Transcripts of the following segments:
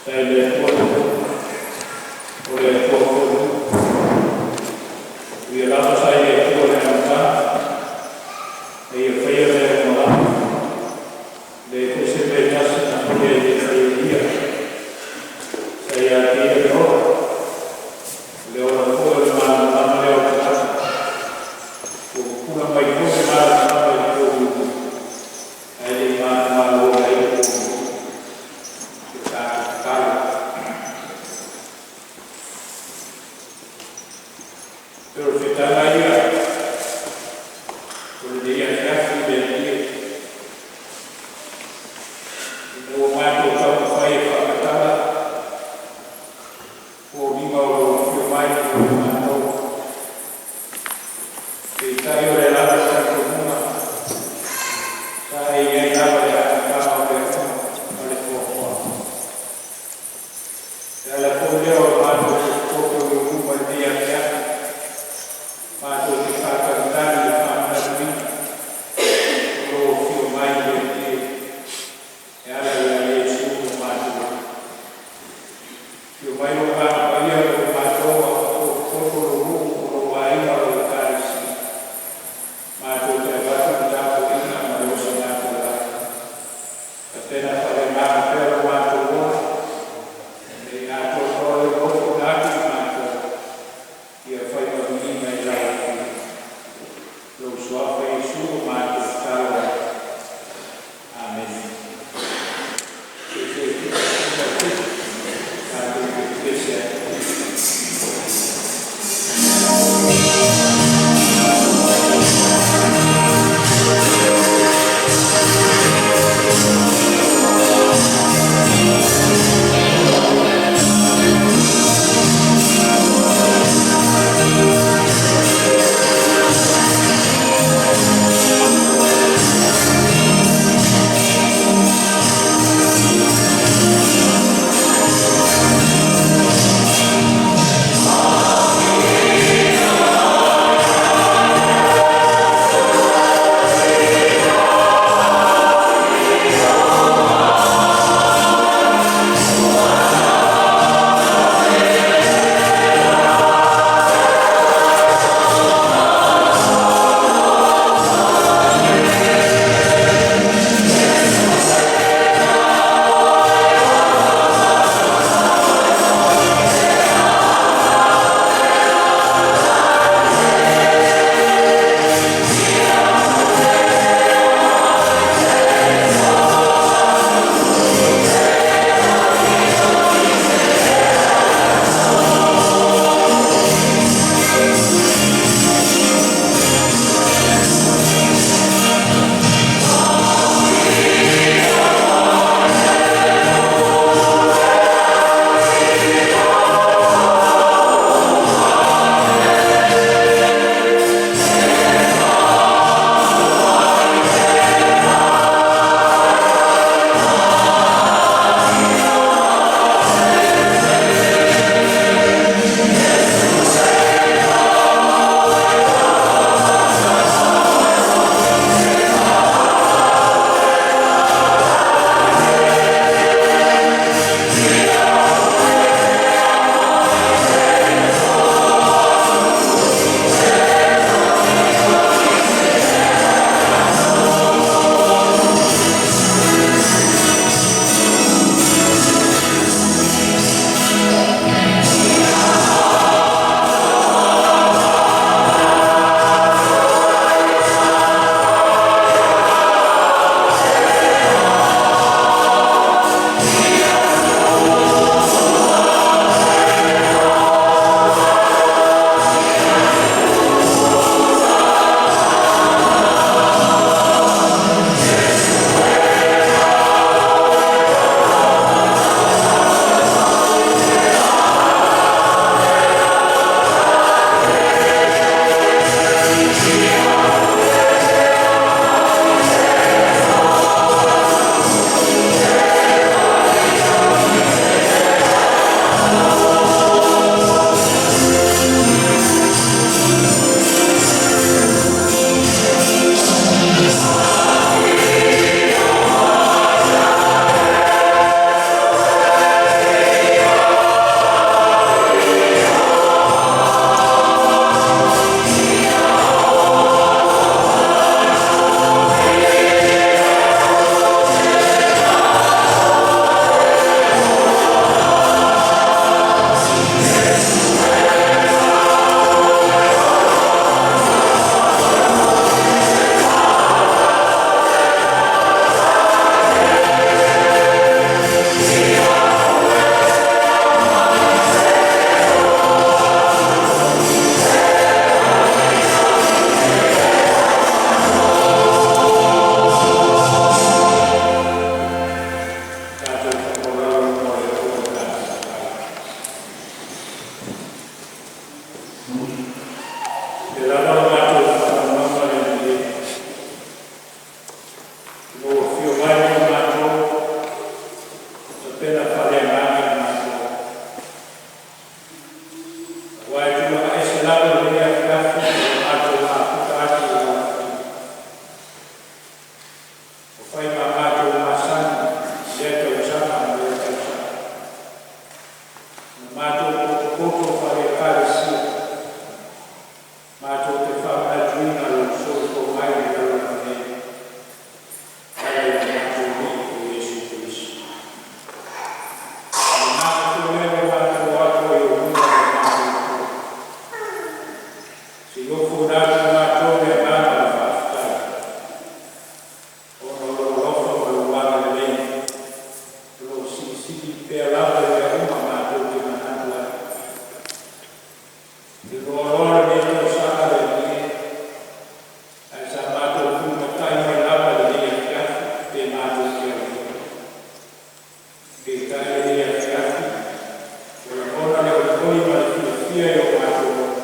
Faafetai i le Atua, o le Atua foi o nuu, e ui lava sa i le Atua i le amataga a ia faia mea uma lava, e leai foi se mea e tasi na faia e le fai e Ia. Sa ia te Ia le ola, o le ola foi o le malamalama lea o tagata. Ua pupula mai foi le malamalama i le pouli ae le i manumalo ai le pouli. Se tatou tatalo. E pei o le feetaga ia o lenei afiafi i le Alii e, ina ua matou taumafai e faamatala foliga o lou afio mai mo i matou, peitai o le lava talitonuga, sa e i ai lava i le amataga o mea uma ma le foafoaga. E ala foi lea o le matou potopoto i ou luma i lenei afiafi, matou te faatalitali i le faamanatuina o lou afio mai le Alii e ala ia Iesu lo matou Alii. Afio mai lou Agaga Paia mo i matou a o potopoto lou nuu, o lou aiga, o lau Ekalesia, matou te avatu le tapuaiga ma le oso gataulai. Tapena faaleagaga pea lo matou ola, ina ia atoatoa lou alofa na atu i matou, ia fai ma viiga i lau Afio. Lou Suafa Iesu o matou tatalo ai. Amene. Tatou pepese ai. Agaga foi lea ua matou o atu ai i ou luma ma le matou Atua. Se i ofoina atu i matou le agaga o le faafetai, ona o lou alofa ma lou agalelei o lo o silisili pea lava i mea uma matou te manatu ai. E loaloa lenei tausaga le Alii e, ae sa matou tulimatai mai lava i lenei afiafi pe matou te aulia. Peitai lenei afiafi, ua lagona le olioli ma le fiafia i o matou loto,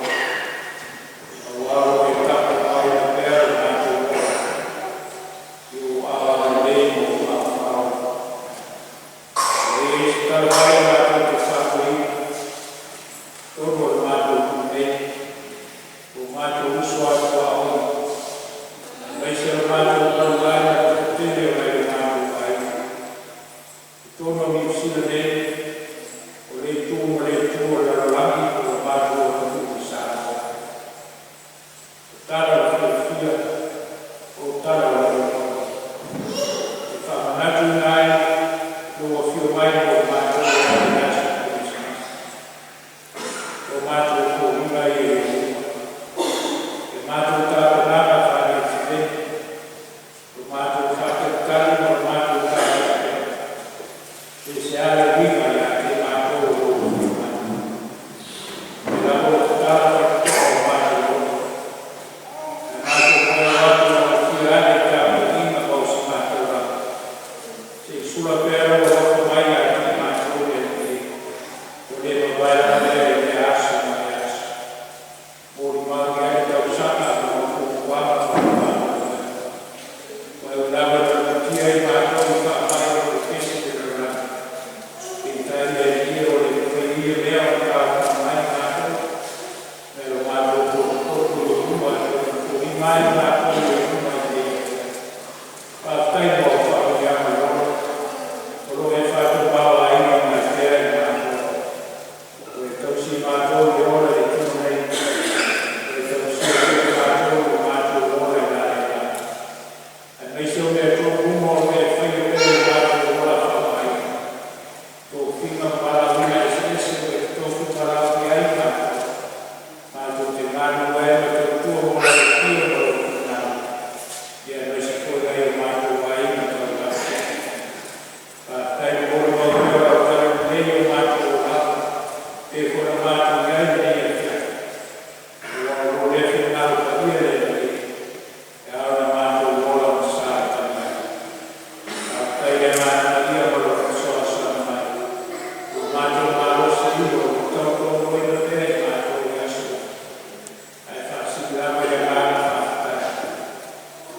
auā o lo o e tapuaauina pea lo matou ola i ou aao agalelei ma ou aao faaola. E leai se talavai matou te faafoeina i totonu o le matou nuu nei, o matou uso a tuaoi, aemaise o le matou taulai ma le toatele o nai o matou aiga. I totonu o Niu Sila nei, o lea itu ma lea itu o le lalolagi po o le matou atunuu i Samoa. O tala o le fiafia, o tala o le olioli, e faamanatuina ai lou afio mai mo i matou e ala i le aso Kerisimasi. O matou foliga ia i ou luma, le matou tapenaga faale-Editeni, lo matou faatalitali ma le matou tapenapena. Pe o se a le uiga ia te matou o lou afio mai. O lea lava ua tatala faitotoa o matou loto, ae matou moelo atu e alofia ane i tapuaiga mau a si matou lagi. Se i sula pea lou alofa mai ia te i matou le Alii e, ua le mavae lava lea i lea aso ma lea aso. Molimau i ai le tausaga ma au fuafuaga mo le matou. Ua e ui lava ina luatia ai matou i faamai o le pepesi i le lalolagi, peitai le Alii e, ua le mafai e ia mea ona taofia mai i matou mai lo matou potopoto i ou luma e pei ona foliga ai matou i ou luma i lenei afiafi. Faafetai mo au faamanuiaga ua o lo o e faatamaoaiga mai pea i matou. Ua e tausi i matou i le ola i le tino nei, ua e tausia foi i matou lo matou ola i lalelagi, aemaise o mea tonu uma o lo o e faia pea i lo matou ola faaleaiga, tofiga ma valaauina eseese ua e totofi ma valaaulia ai i matou, matou te galulue ai ma tautua mo lau afio ma lou finagalo, ia aemaise foi nai o matou aiga taulagi. Faafetai le molimau pea o lau talalelei i o matou olaga, e pei foi ona matou i ai i lenei afiafi. Aua o lou lea finagalo paia le Alii e, e ao ona matou ola ma sa i le taulaga. Faafetai i le Agaga Paia ma lona fesoasoani mai, ua matou malosi o lo o tautoaluaina pea i matou i aso uma. Ae faasili lava i le agaga faafetai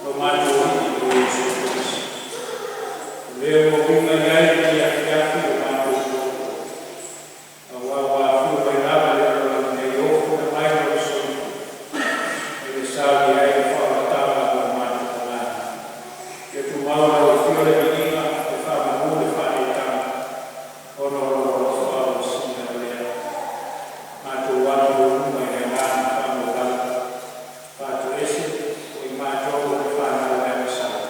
lo matou Alii o Iesu Keriso. O Le ua uiga i ai lenei afiafi i lo matou potopoto, auā ua afio mai lava i le lalolagi nei e ofoina mai lona soifua e le saunia ai le faaolataga mo matou tagata. Ia tumau i lau Afio le viiga, le faamanu, le faaneetaga, ona o lou alofa ua sili aulea. Matou o atu i ou luma i le agaga faamaualalo, faatoese o i matou o le fanau a Agasala.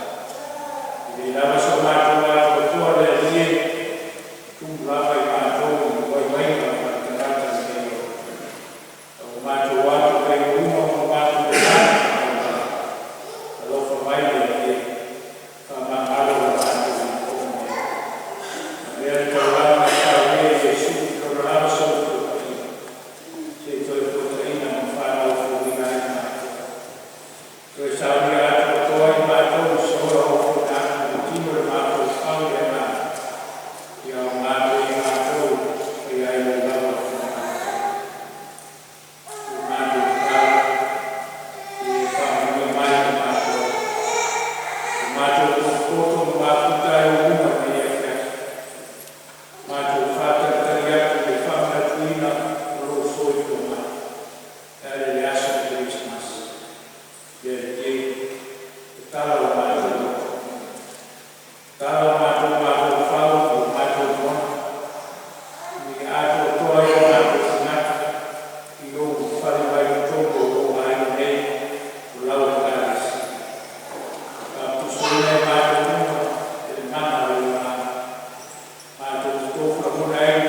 E lelei lava so matou atoatoa le Alii e, e tumu lava i matou i vaivaiga faaletagata lenei ola. A ua matou o atu pea i ou luma ma lo matou agaga faamaualalo, alofa mai le Alii e, faamagalo lo matou i po'o nei. Avea le taulaga na saunia e Iesu i lona lava soifua paia, se i toe fuataina ma fanau fouina ai matou. Toe saunia atoatoa ai i matou i se ola ofoina atu i le tino le mafaufau i le agaga, ia aoga pea i matou e faia ai lou lava finagalo. O le matou tatalo, ia e faamanuia mai i le matou, o matou potopoto ma mafuta ai ou luma i lenei afiafi, matou faatalitali atu i le faamanatuina o lou soifua mai e ala i le aso Kerisimasi. Le Alii e, tatala o matou loto, tatala o matou mafaufau ma o matou lagona, ina ia atoatoa ai o matou manatu i lou ulufale mai i totonu o lou aiga nei o lau Ekalesia. Faaputusoina i matou uma e le mana o lou Agaga, matou te tofu lagona ai.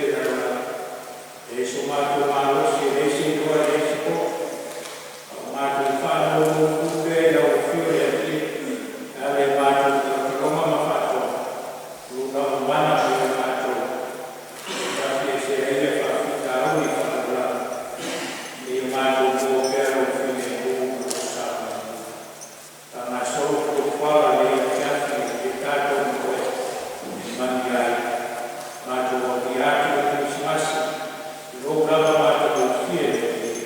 le lalolagi. E leai so matou malosi, e leai se iloa, e leai se tofi, a o matou faanonomanu pea i lau Afio le Alii, e ala i a matou talotaloga ma faatoaga, o lou lava mana mo i matou e tafiese ai ia faafitauli faalelalolagi, ina ia matou maua pea lou filemu ma lou saogalemu. Faagasolo fuafuaga o lenei afiafi i le tatou moe, e manuia ai. Matou aulia atu le Kerisimasi i lou lava matagofie le Alii.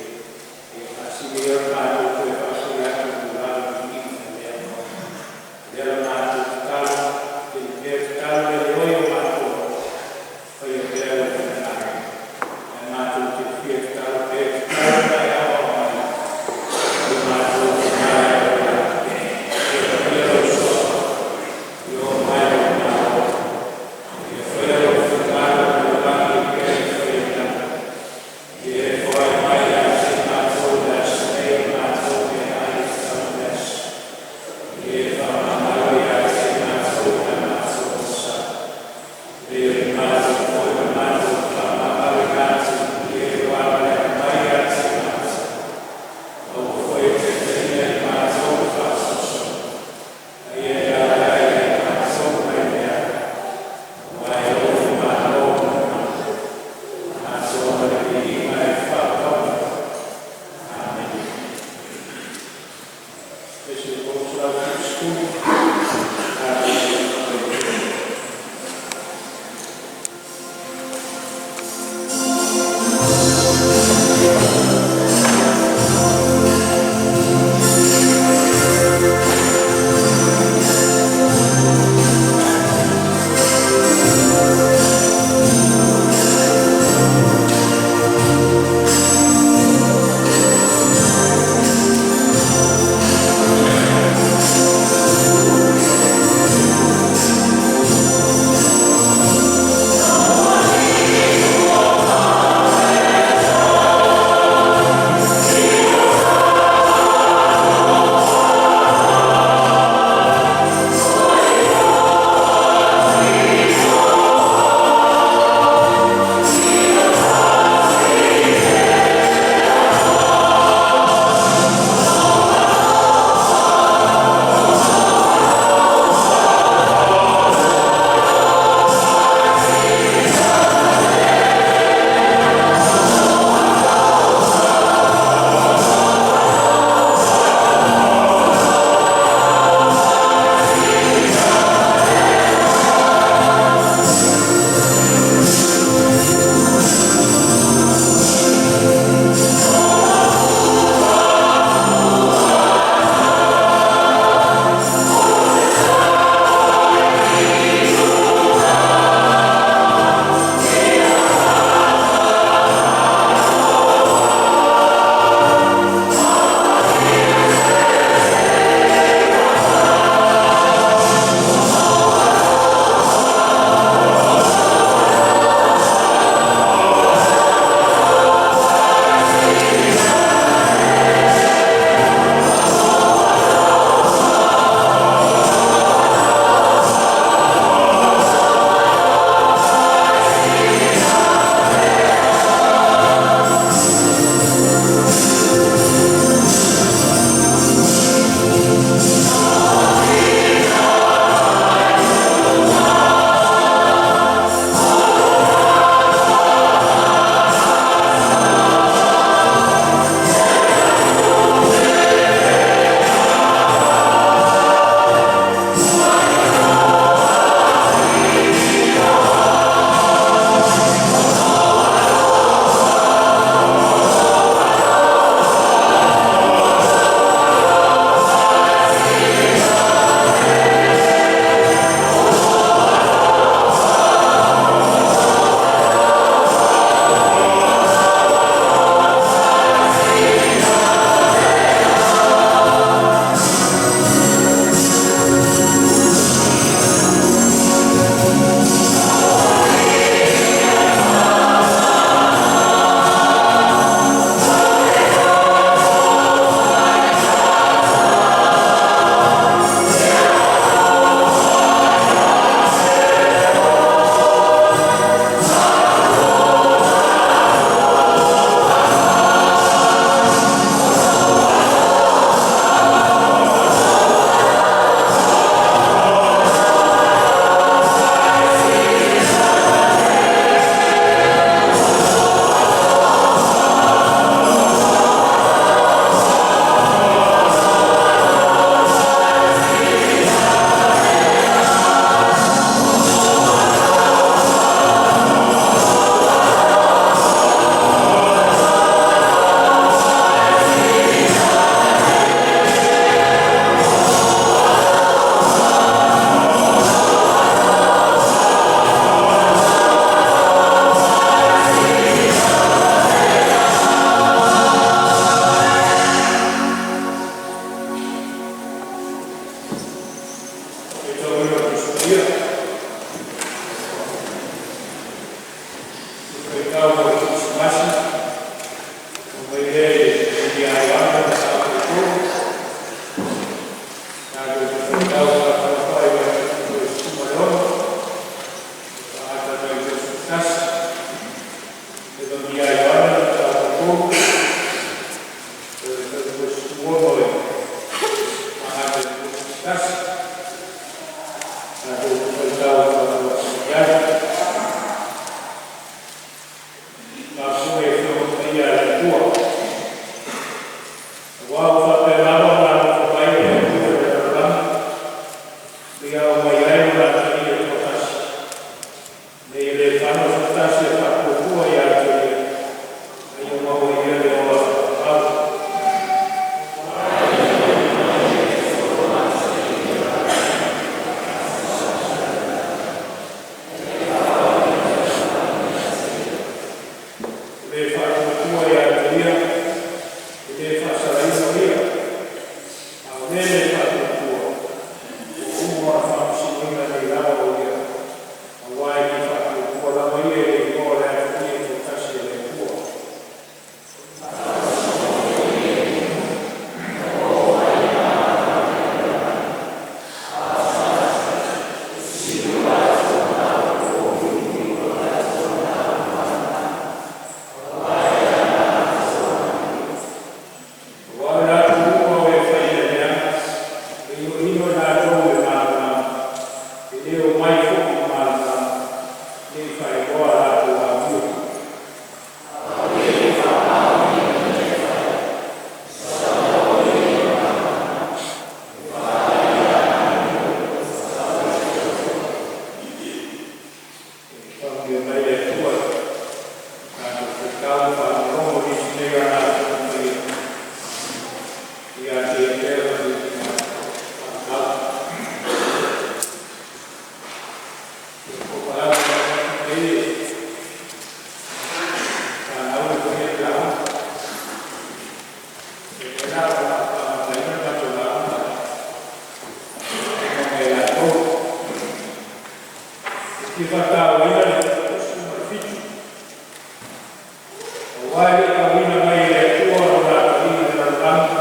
Aua e le i auina mai e le Atua Lona Atalii i le lalolagi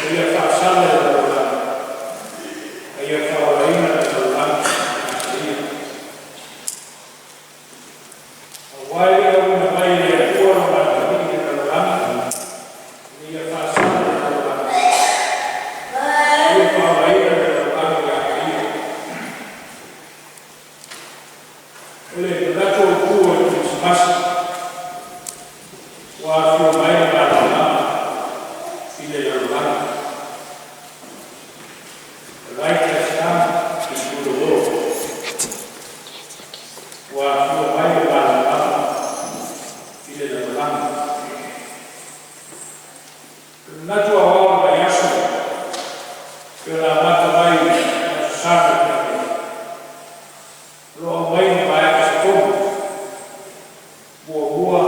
ina ia faasala le lalolagi, a ia faaolaina le lalolagi ia te Ia. Aua e le i auina mai e le Atua Lona Atalii i le lalolagi ina ia faasala le lalolagi, a ia faaolaina le lalolagi ia te Ia. O le manatu autu o le Kerisimasi, ua afio mai le Malamalama i le lalolagi. The light has come into the world. Ua afio mai le Malamalama i le lalolagi. O le manatu aoao o le vaiaso, e ona amata mai Aso Sa na tea nei. O lo o aumai i vaega se tolu. Muamua,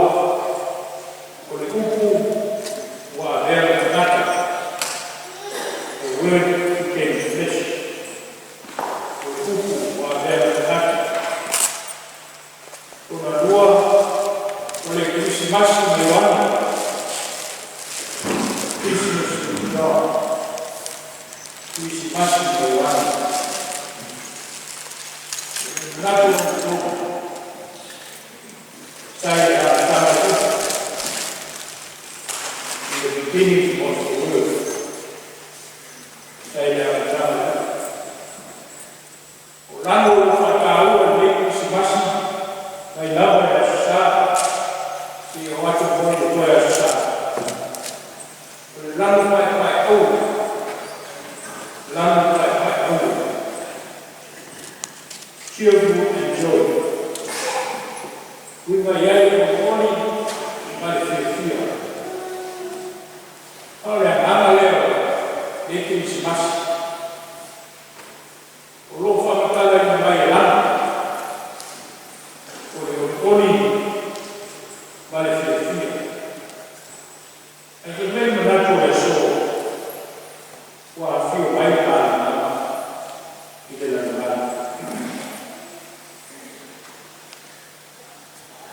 o le Upu ua avea ma tagata. The Word became flesh. O le Upu ua avea ma tagata. Lona lua, o le Kerisimasi ma Ioane. Christmas with John. Kerisimasi ma Ioane. Manatu lona tolu, sa i le amataga le Upu. In the beginning was the Word. Sa i le amataga le Upu. O lano o faataua i lenei Kerisimasi, mai lava i le Aso Sa, seia oo atu foi i le toe Aso Sa. O le lanu paepaeaulu, lanu paepaeaulu. Cheerful and joy. Ui mai ai le olioli ma le fiafia. O le agaga lea o le Kerisimasi. O lo o faamatalaina mai e lanu. O le olioli ma le fiafia. Ae fai mai le manatu o le aso, ua afio mai le Malamalama i le lalolagi.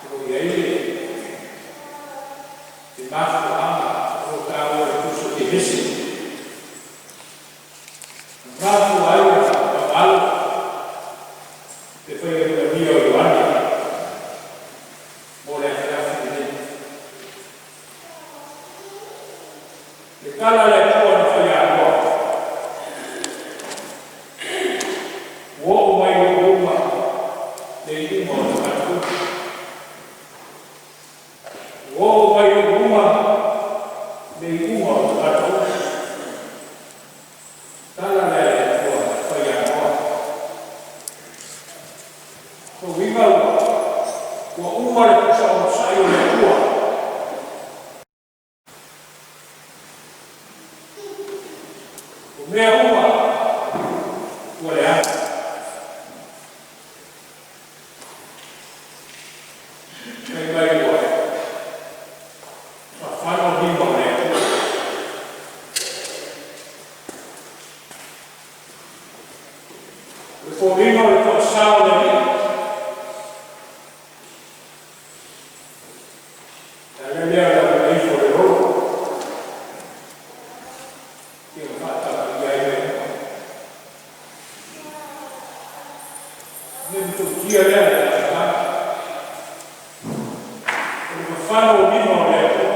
O lo o i ai le mafuaaga o lo o taua e le Tusi o Kenese. Na mafua ai ona faapavalo le faiga o Ioane mo le afiafi lenei. Le tala a le Atua na faiamoa. Ua oo mai i ou luma le iuga o tagata uma. Ua oo mai i ou luma le iuga o tagata uma. Tala lea a le Atua na faiamoa. O uiga ua uma le pusa onosai o le Atua. O mea uma ua leaga. Fai mai ua fafano lima o le Atua. O le foliga o le toasa o le Alii. E ala lea o le auina ifo o le lolo. Ia faatamaia ai mea uma. Le matautia lea le agaga. O le fafano o lima o le Atua.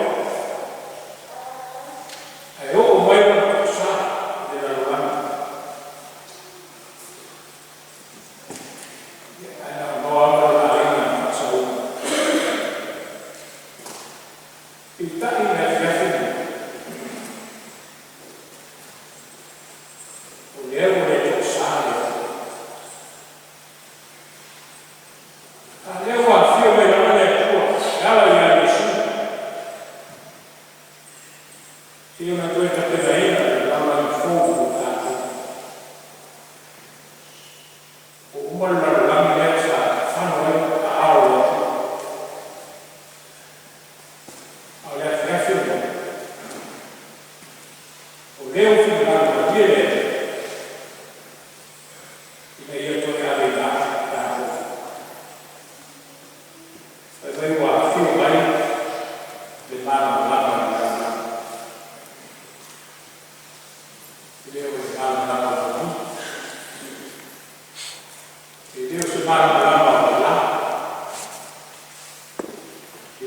Ae oo mai lona toasa i le lalolagi. Ae na o Noa ma lona aiga na faasauga. Peitai i le afiafi lenei, o lea ua le toasa le Atua. A lea ua afio mai lava le Atua e ala ia Iesu.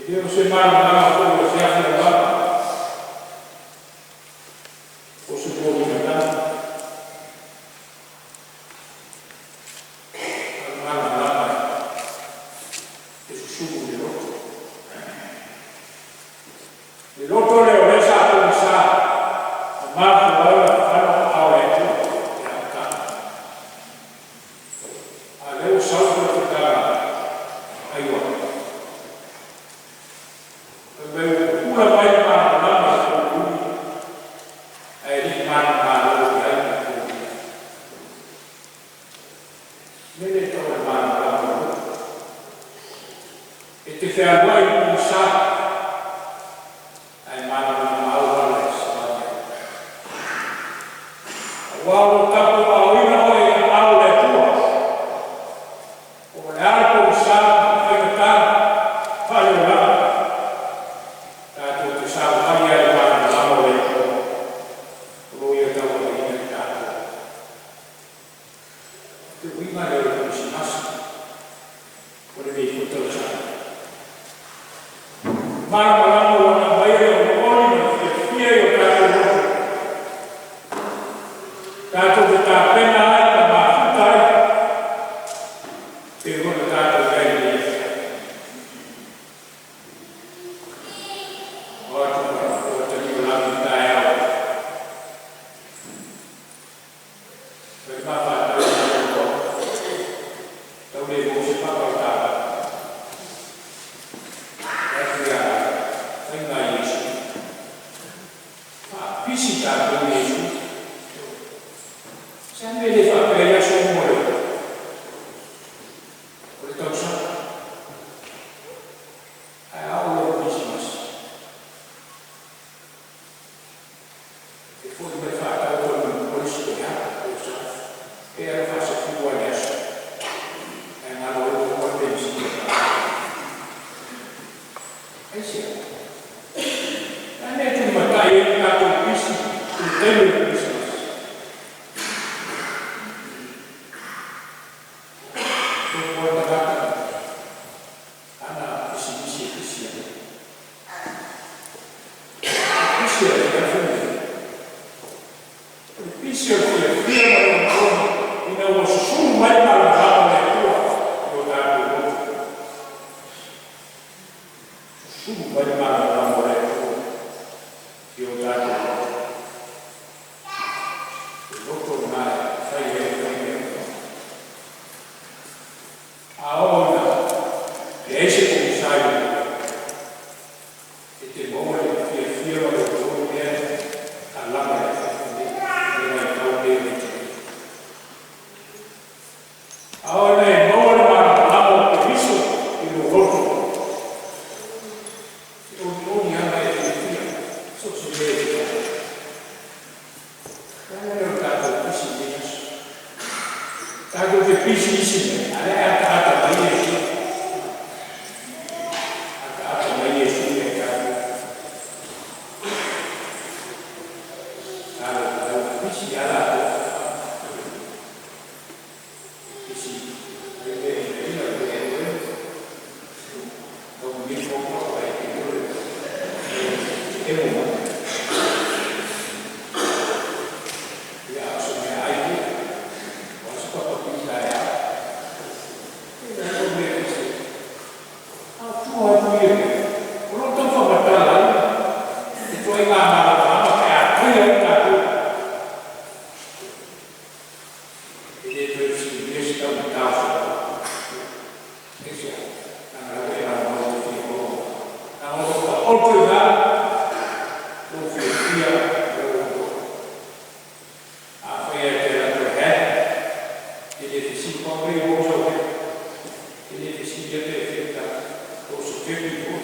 E le o se malamalama foi o se afioaga o se moli lanu, a o le malamalama e susulu i le loto. Le loto lea o lea sa pogisa na mafua ai ona fafano aao o le Atua i le amataga, a o lea ua sau le polofetaga a Ioane, fai mai ua pupula mai le malamalama i le pouliuli ae le i manumalo i ai le pouliuli. O le mea lea e tau o le malamalama o le loto. E te fealuai i le pogisa, ae malamalama au ala e savali ai. Aua o lo o tapuaaoina oe i aao o le Atua, po o le a le pogisa ma faigata faale-olaga, tatou te savavali lava i le malamalama o le Atua o lo o Ia tauaveina i tatou. O le uiga lea o le Kerisimasi o lenei foi tausaga. O le malamalama ua aumai le olioli ma le fiafia i o tatou loto, tatou te tapena ai ma mafuta ai pei foi ona tatou i ai i lenei afiafi. O atu ma le Nofoa talimalama i le taeao, fai le ma faatali i le loa, tau le maua se paka o le taavale. Fai atu ia Faiga Iesu, faapisi tatou Iesu. Se a le mea e le faapea ai aso uma o le tausaga, ae a oo loa i le Kerisimasi, e foi mai faatau o le isi toeao, e alu faasefulu lava i le aso, ae galo ai ua uma le penisini o le taavale. Aisea? O le a le mea e tulimatai ai le tatou pisi i le taimi o le Kerisimasi? E tofu lava le tagata ma lana pisinisi e pisi ai. O le pisi o le afi lenei, o le pisi o le fiafia ma le olioli ina ua susulu mai le malamalama o le Atua i o tatou loto. Susulu mai le malamalama o le Atua i o tatou loto. O le loto lena e fai ai le faiga e uma. A oo ina leai se pogisa i lou loto, e te maua le fiafia ma le olioli lea e alama i le afiafi nei ma le vaitau lenei o le atunuu. A oo ina e maua le malamalama o Keriso i lou loto, e te olioli lava ma e fiafia so o se mea e te fai ai. O le ala lea o le tatou pisi i lenei aso. Tatou te pisi i isi mea, a o lea e ataata mai Iesu. Ataata mai Iesu ia i tatou. Talofa e, ua pisi lava latou. Pisi ai mea inaina o le eluelu. Tau nifo atu ai i le emo mai. Ia, a o se meaai foi, o a se papa pizza e ao? E leai o mea e pisi ai. A o tua atu ia mea, o lo o tau faamatala ai ituaiga malamalama pe a faia ai tatou. E le toe fesiligia se taumatau o se Aisea? Leaga o la ua e malamalama i le fia maua. Leaga o lo o taoto i ina lou fiafia ma lou olioli. Afai lava e te alu atu e head, e le fesili pa mea i ou sau head. E le fesili lava pe fia tala, po o se fepi foi.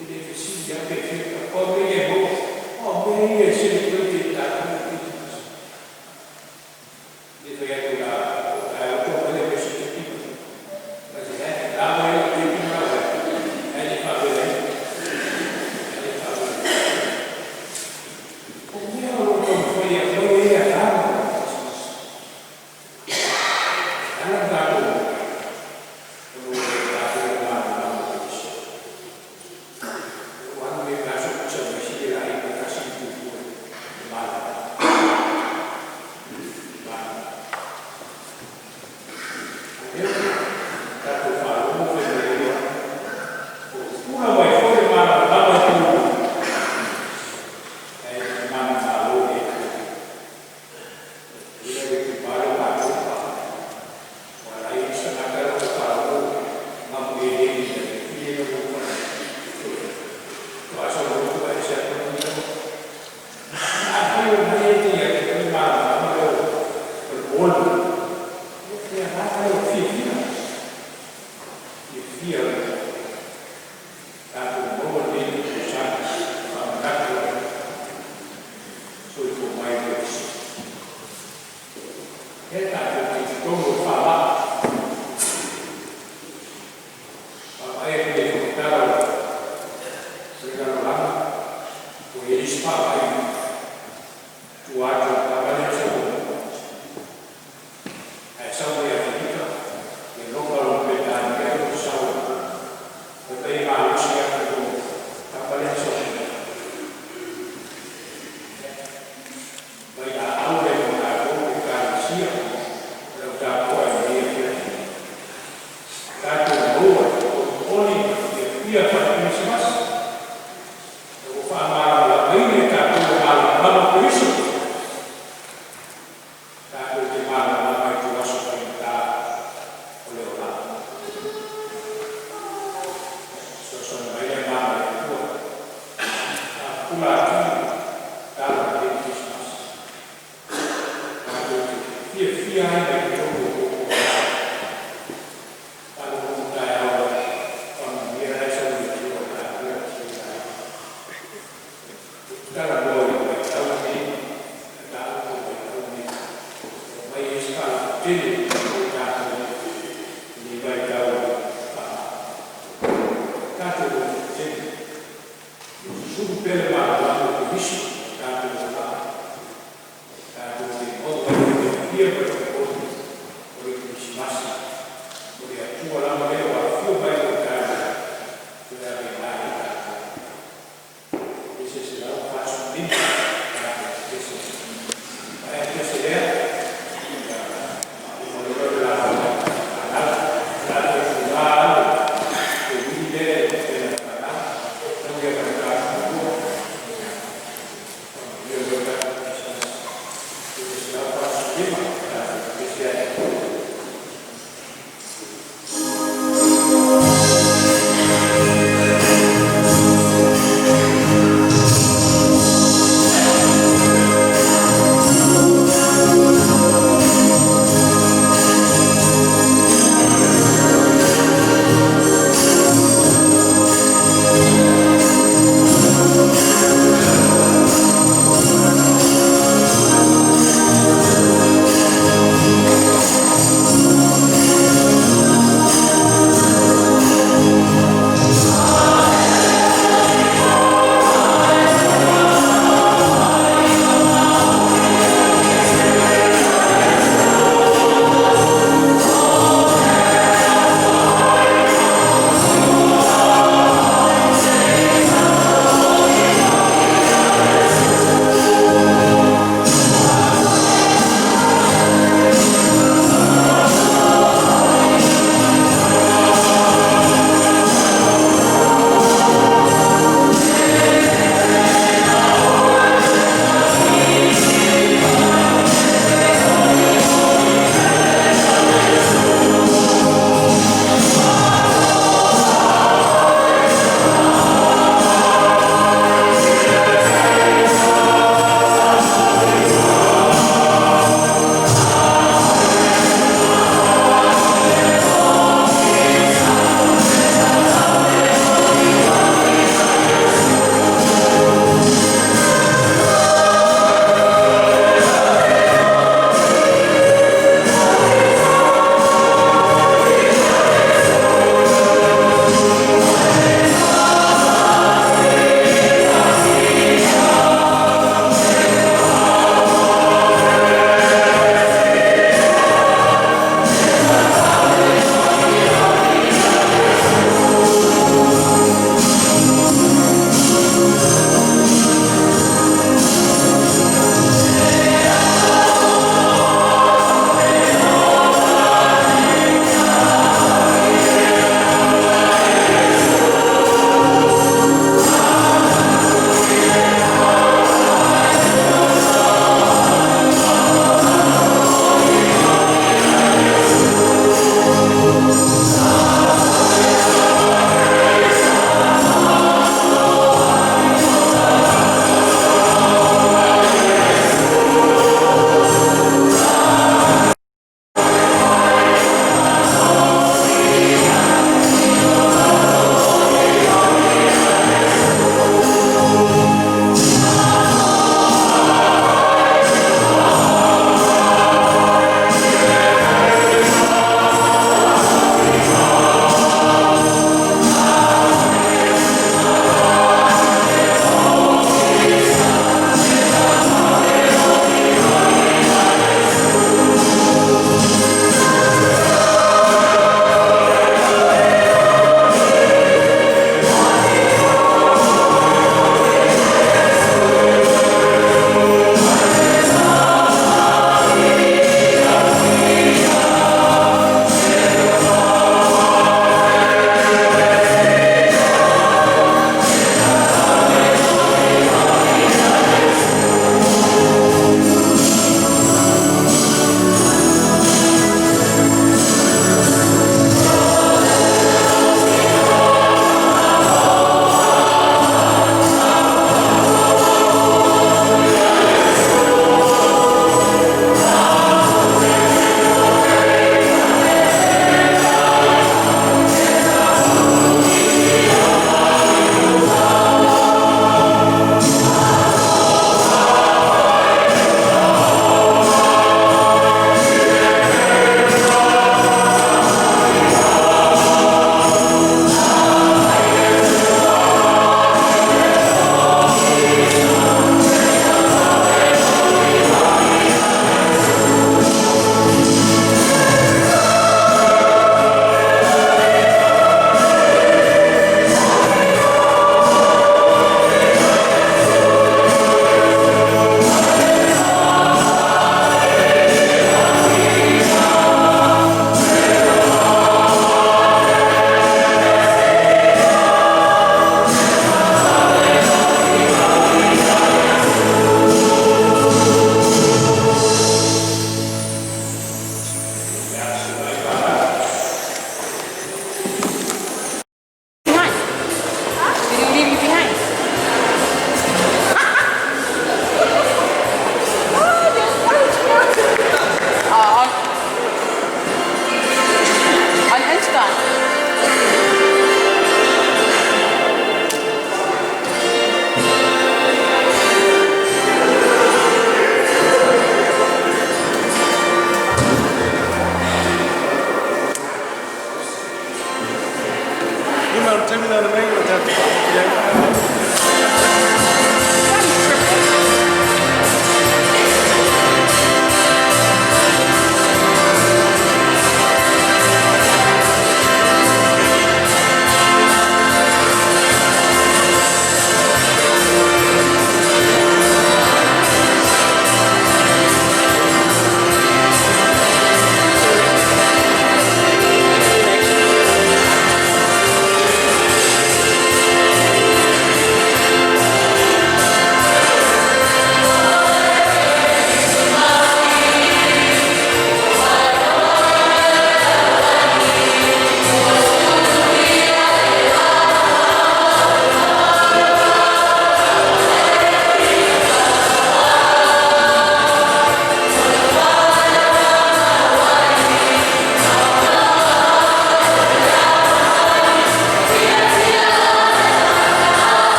E le fesili lava pe fia tala. O mea ia e maua, o mea ia e celebrate ai tatou i le Kerisimasi. Le fai atu la, ae oto mai le mea o se tipi ma se hat, la mai lau tipi ma lau hat, ae le i faavelaina, ae le i faavelaina. O mea o lo o taumafai e aumai ai le agaga o le Kerisimasi. E ala ona tatou ona ua le tatou malamalama i Keriso. se vaavaaiga tua atu o le taavale ae sau muamua. Ae sau mai Aferika, ia loka loa ma Peretania e oo sau fai mai e malosi atu i lo le tama lea na sau muamua. O le vailaau lea mo tatou le Ekalesia o le au tapuai i lenei afiafi. Tatou maua le olioli ma le fiafia faale-Kerisimasi ina ua faamalamalamaina i tatou e le Malamalama o Keriso, tatou te malamalama i ituaso faigata o le olaga. Fesoasoani mai le Agaga o le Atua e faapupula atili le tatalo i lenei Kerisimasi, matou te fiafia ai mai totonu o outou ponaoo. Faalogologo taeao loa, faamanuia le la e sau e le Atua i tatou ma si ou aiga. Ou te talanoa i le vaitau lenei, mataupu o le vaitau lenei, e aumai ai se faalototele mo i tatou i lenei vaitau o le faamai. Tatou lototetele, ia susulu pea le malamalama o Keriso i o tatou olaga, tatou te maua ai le fiafia ma le olioli o le Kerisimasi, o le Atua lava lea ua afio mai mo tatou e toe ave ai i tatou. 145 tatou pepese ai. Maea le pese lea, ia faauma loa lea o le lauga a le fanau. O le a toe tuua lava le uili lea e avea ma fanau. Tau ia ma le mataupu muamua. Faamanuia le tatou Kerisimasi. 145 tatou pepese ai.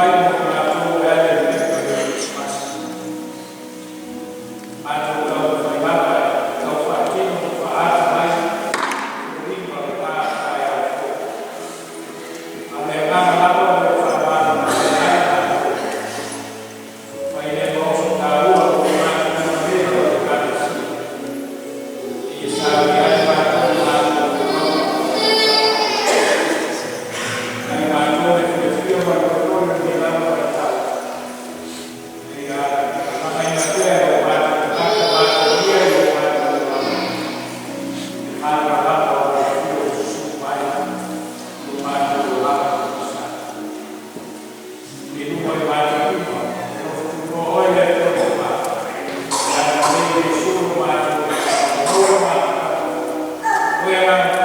mai mo matou e ala i le pepa o le Kerisimasi. Matou taumafai lava e tau faatino ma faaata mai foliga o lena taeao fou. A o le agaga lava o lo o faamalamalamaina ai matou, mai lea ma oso taua o lo matou mele o le Ekalesia, seia saunia ai matou i matou mauga. Ia matou le fiafia ma le lotoli i lenei lava vaitau, ina ia alagaina pea e o matou tagata mataia i o matou olaga le malamalama o lau afio susunu mai i o matou olaga tutusa. I luma i matou uma, e nofo tunoa Oe le Atua le Tama, e ala nei Iesu lo matou Alii, ia maua lo matou taumafai. Oe Agaga.